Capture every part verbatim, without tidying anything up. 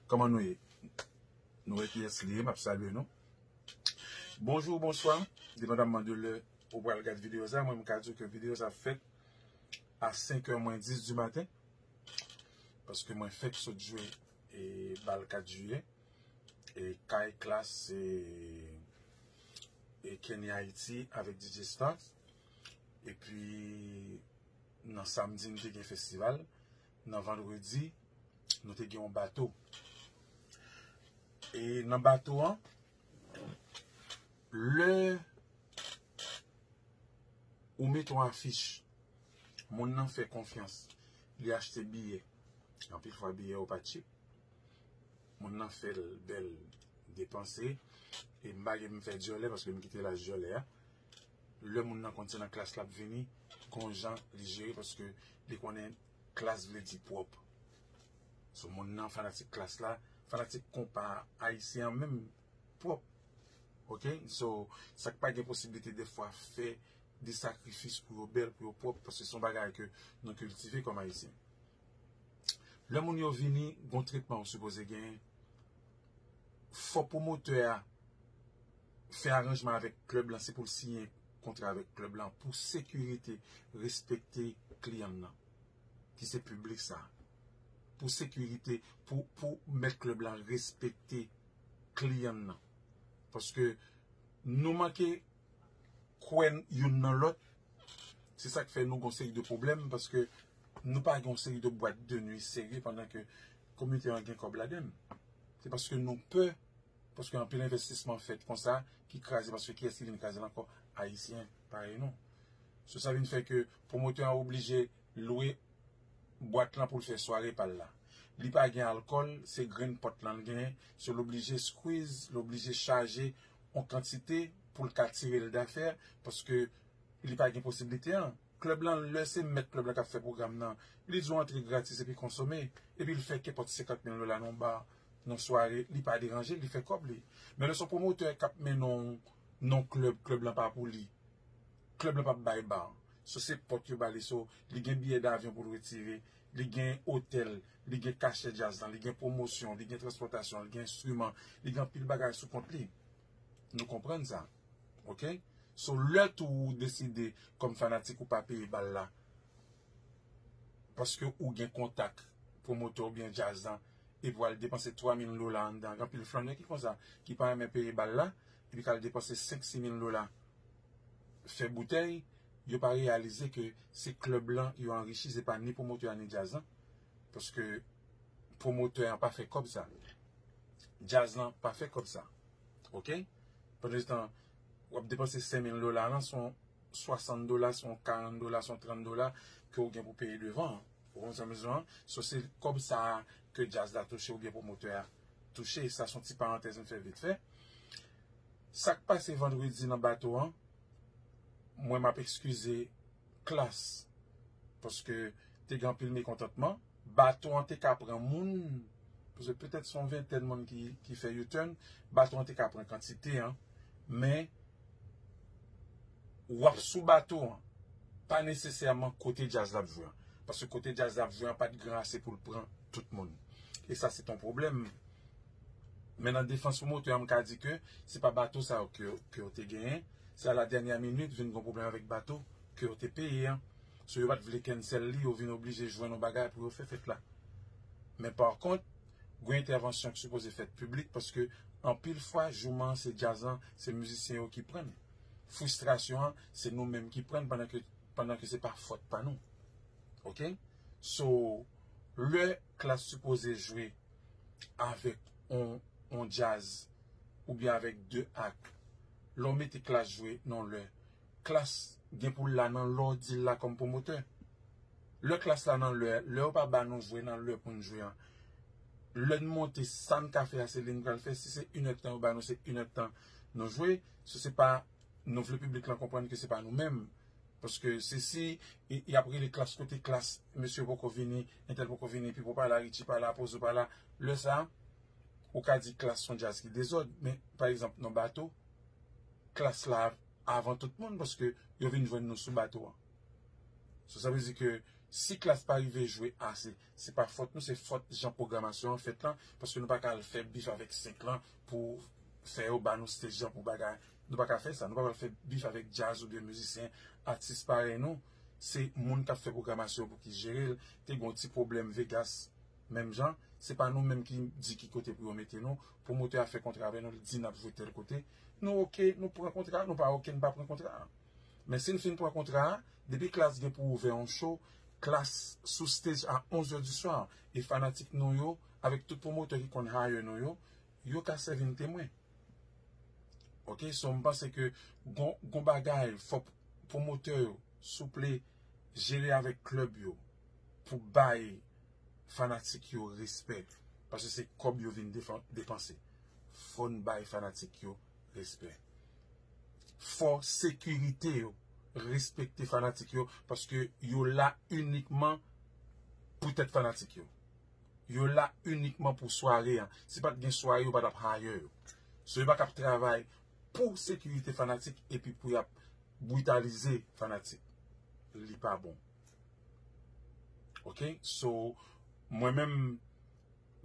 Kòman nou ye? Nou wè kiyès li ye, m ap salye nou. Bonjou, bonswa, depandamman de lè ou pral gad videyo sa. Mwen, m ka di w ke videyo sa fèt a senk è mwens dis di maten, paske mwen fèk sot jwe e bal kat jiyè e kay Klass e, e Kenny Haiti avèk D J Stars. Epi, nan samdi, nou te gen festival. Nan vandredi, nou te gen yon bato. E nan bato an, lè ou mete yon afich, moun nan fè konfyans, li achte biyè. Anpil fwa, biyè yo pa tchip. Moun nan fè l bèl, depanse. E m pa gen pou m fè dyòlè paske m kite laj dyòlè a. Lè moun nan konn se nan Klass l ap vini, gon jan li jere paske li konnen Klass vle di pwòp. So, moun nan fanatik Klass la, fanatik konpa ayisyen an menm pwòp. Oke? So, sa k pa gen posiblite defwa fè de sakrifis pou yo bèl, pou yo pwòp, paske se yon bagay ke nou kiltive kòm ayisyen. Lè moun yo vini, gon tretman ou sipoze genyen. Fò pwomotè a fè aranjman avèk klèb lan, se pou l siyen kontra avèk klèb lan pou sekirite, respekte kliyan nan, ki se piblik sa. Pou sekirite, pou, pou mèt klèb lan respekte kliyan nan. Paske nou manke kwè youn nan lòt. Se sa k fè nou gon seri de pwoblèm, paske nou pa gen yon seri de bwat de nwi serye pandan ke komite an gen kòb ladan l. Se paske nou pè, paske anpil envestisman fèt konsa ki kraze, paske kiyès ki vin kraze l ankò? Ayisyen parèy nou. So, sa vin fè ke pwomotè an oblije lwe bwat lan pou l fè sware pa l la. Li pa gen alkòl, se grenn pòt lan l genyen. So, l oblije squeeze, l oblije chaje yon kantite pou l ka tire l dafè, paske li pa gen posiblite an. Klèb lan, lè se mèt klèb lan k ap fè pwogram nan, li di w antre gratis epi konsome, epi l fè kenpòt senkant mil dola nan yon ba, nan sware, li pa deranje, li fè kòb li. Men lè se yon pwomotè k ap mennen w nan klèb, klèb lan pa pou li. Klèb lan p ap bay ba. So, se pòt yo ba li. So, li gen biyè davyon pou l retire, li gen otèl, li gen kachè djaz lan, li gen pwomosyon, li gen transpòtasyon, li gen enstriman, li gen anpil bagay sou kont li. Nou konprann sa. Oke? So, lè tou ou deside, kòm fanatik, ou pa peye bal la, paske ou gen kontak pwomotè oubyen djaz lan, epi w al depanse twa mil dola anndan. Gen anpil flannè ki konsa, ki pa renmen peye bal la, epi k al depanse senk, sis mil dola fè boutèy, yo pa reyalize ke se klèb lan yo anrichi, se pa ni pwomotè a ni djaz lan. Paske pwomotè an pa fè kòb sa. Djaz lan pa fè kòb sa. Oke? Pandan se tan, w ap depanse senk mil dola lan, se yon swasant dola, se yon karant dola, se yon trant dola ke w gen pou peye devan an. Ou konprann sa m di w an? So, se kòb sa a ke djaz la touche oubyen pwomotè a touche. Sa se yon ti parantèz m fè vit fè. Sa k pase vandredi nan bato an, mwen m ap eskize Klass, paske te gen anpil mekontantman. Bato an te ka pran moun, paske petèt se yon ventèn moun ki, ki fè U-turn, bato an te ka pran kantite an, men w ap sou bato an, pa nesesèman kote djaz la ap jwe an. Paske kote djaz la ap jwe an pa t gran ase pou l pran tout moun. E sa se t on pwoblèm. Men nan defans pwomotè an, m ka di ke se pa bato sa yo ke, ke yo te genyen. Se a la dènyè minit vin gon pwoblèm avèk bato ke yo te peye an. So, yo pa t vle cancel li, yo vin oblije jwenn yon bagay pou yo fè fèt la. Men pa kont, gon entèvansyon ki sipoze fèt piblik, paske anpil fwa, jouman an se djaz lan, se mizisyen yo ki pran l. Fristrasyon an, se nou menm ki pran l pandan ke, pandan ke se pa fòt pa nou. Oke? So, lè Klass sipoze jwe avèk on, on djaz oubyen avèk de ak, lè w mete Klass jwe nan lè, Klass gen pou l la nan lè w di l la kòm pwomotè. Lè Klass la nan lè, lè yo pa ba nou jwe nan lè pou n jwe an. Lè n monte, sa n ka fè a, se li n pral fè. Si se inèdtan yo ba nou, se inèdtan nou jwe. Si se pa, nou vle piblik lan konprann ke se pa nou menm. Paske se si y, y ap rele Klass kote Klass, mesye poko vini, entèl poko vini, Pipo pa la, Richie pa la, Pozo pa la. Lè sa, ou ka di Klass se yon djaz ki dezòd, men pa egzanp, nan bato, Klass la avan tout moun, paske yo vin jwenn nou sou bato an. So, sa vle di ke Si Klass pa rive jwe ase, se pa fòt nou, se fòt jan pwogramasyon an fèt lan, paske nou pa ka al fè bif avèk senk lan pou fè yo ba nou stage lan pou bagay. Nou pa ka fè sa, nou pa ka al fè bif avèk djaz oubyen mizisyen, atis parèy nou. Se moun k ap fè pwogramasyon pou ki jere l. Te gen yon ti pwoblèm Vegas, menm jan. Se pa nou menm ki di ki kote pou yo mete nou. Pwomotè a fè kontra avè nou, li di n ap jwe tèl kote. Nou oke, nou pran kontra, nou pa oke, nou pa pran kontra. Men si n fin pran kontra a, depi Klass gen pou ouvè yon show, Klass sou stage a onz è di swa, e fanatik nou yo, avèk tout pwomotè ki konn hire nou yo, yo ka sèvi n temwen. Oke, so m panse ke gon, gon bagay, fò pwomotè yo, souple, jere avèk klèb yo, pou bay fanatik yo respè. Paske se kòb yo vin defan-, depanse. Fò n bay fanatik yo respè. Fò sekirite yo respekte fanatik yo, paske yo la inikman pou tèt fanatik yo. Yo la inikman pou sware an. Si pa t gen sware, yo pa t ap hire yo. So, yo pa t ap travay pou sekirite fanatik epi pou y ap britalize fanatik. Li pa bon. Oke? So, mwen menm,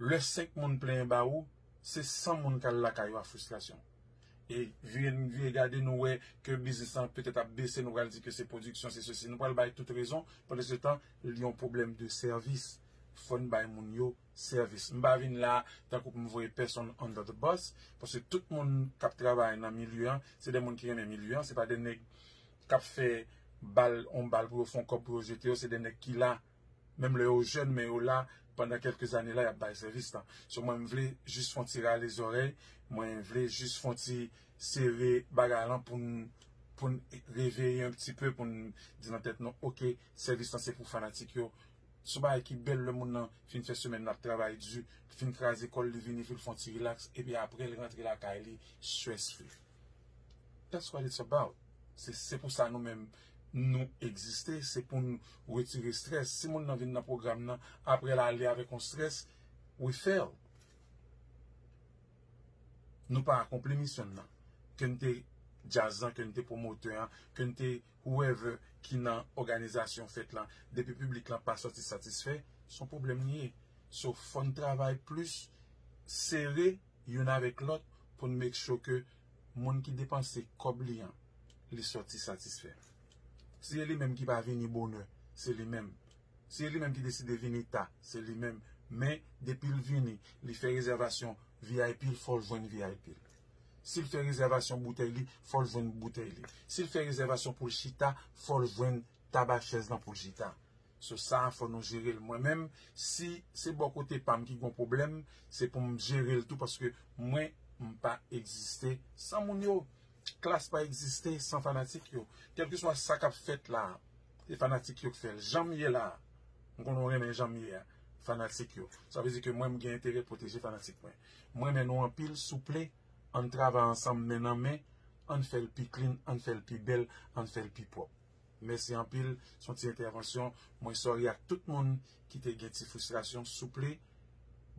lè senk moun plenyen ba ou, se san moun k al lakay ou a fristrasyon. E vire, vire gade, nou wè ke biznis lan petèt ap bese, nou pral di ke se pwodiksyon, se sesi. Nou pral bay tout rezon, pandansetan, li yon pwoblèm de sèvis. Fò n bay moun yo sèvis. M pa vin la tankou pou m voye pèsonn under the bus, paske tout moun k ap travay nan milye an, se de moun ki renmen milye an, se pa de nèg k ap fè bal, on bal pou yo fè on kòb pou yo jete yo, se de nèg ki la, menm lè yo jèn, men yo la, pandan kèlke zane la, y ap bay sèvis lan. So, mwen, m vle jis fè on ti rale zòrèy, mwen vle jis fè on ti sere bagay lan pou n, pou n reveye yon ti pe, pou n di nan tèt nou, oke, sèvis lan se pou fanatik yo. Se yon bagay ki bèl lè moun nan fin fè semèn l ap travay di, fin kraze kò l, li vini, li fè on ti rilaks, epi apre l rantre lakay li, stress free. That's what it's about. Se, se pou sa nou menm nou egziste, se pou n retire strès. Si moun nan vin nan pwogram nan, apre l ale avèk yon strès, we fail. Nou pa akonpli misyon n nan. Ke n te djaz lan, ke n te pwomotè an, ke n te whoever ki nan òganizasyon fèt lan, depi piblik lan pa sòti satisfè, se yon pwoblèm li ye. So, fò n travay plis sere youn avèk lòt pou n make sure ke moun ki depanse kòb li an, li sòti satisfè. Si e li menm ki pa vini bonè, se li menm. Si e li menm ki deside vini ta, se li menm. Men, depi l vini, li fè rezèvasyon V I P l, fò l jwenn V I P l. Si l fè rezèvasyon boutèy li, fò l jwenn boutèy li. Si l fè rezèvasyon pou l chita, fò l jwenn taba chèz lan pou l chita. So sa a, fò nou jere l. Mwen menm, si se bò kote pa m ki gon pwoblèm, se pou m jere l tou, paske mwen, m pa egziste san moun yo. Klass pa egziste san fanatik yo. Kèlkeswa sa k ap fèt la, se fanatik yo k fè l. Jan m ye la, m konnen w renmen jan m ye a, fanatik yo. Sa vle di ke mwen, m gen enterè pwoteje fanatik mwen. M renmen nou anpil, souple, ann travay ansanm men nan men, ann fè l pi clean, ann fè l pi bèl, ann fè l pi pwòp. Mèsi anpil, se yon ti entèvansyon. Mwen sorry ak tout moun ki te gen ti fristrasyon. Souple,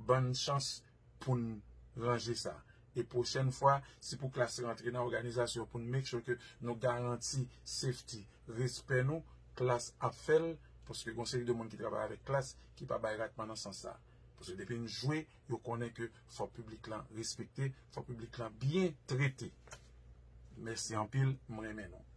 ban n chans pou n ranje sa. E pwochèn fwa, si pou Klass rantre nan òganizasyon, pou n make sure ke nou garanti safety, respè nou, Klass ap fè l, paske gon seri de moun ki travay avèk Klass ki pa bay ratman nan sans sa. Paske depi n jwe, yo konnen ke fò piblik lan respekte, fò piblik lan byen trete. Mèsi anpil, m renmen nou.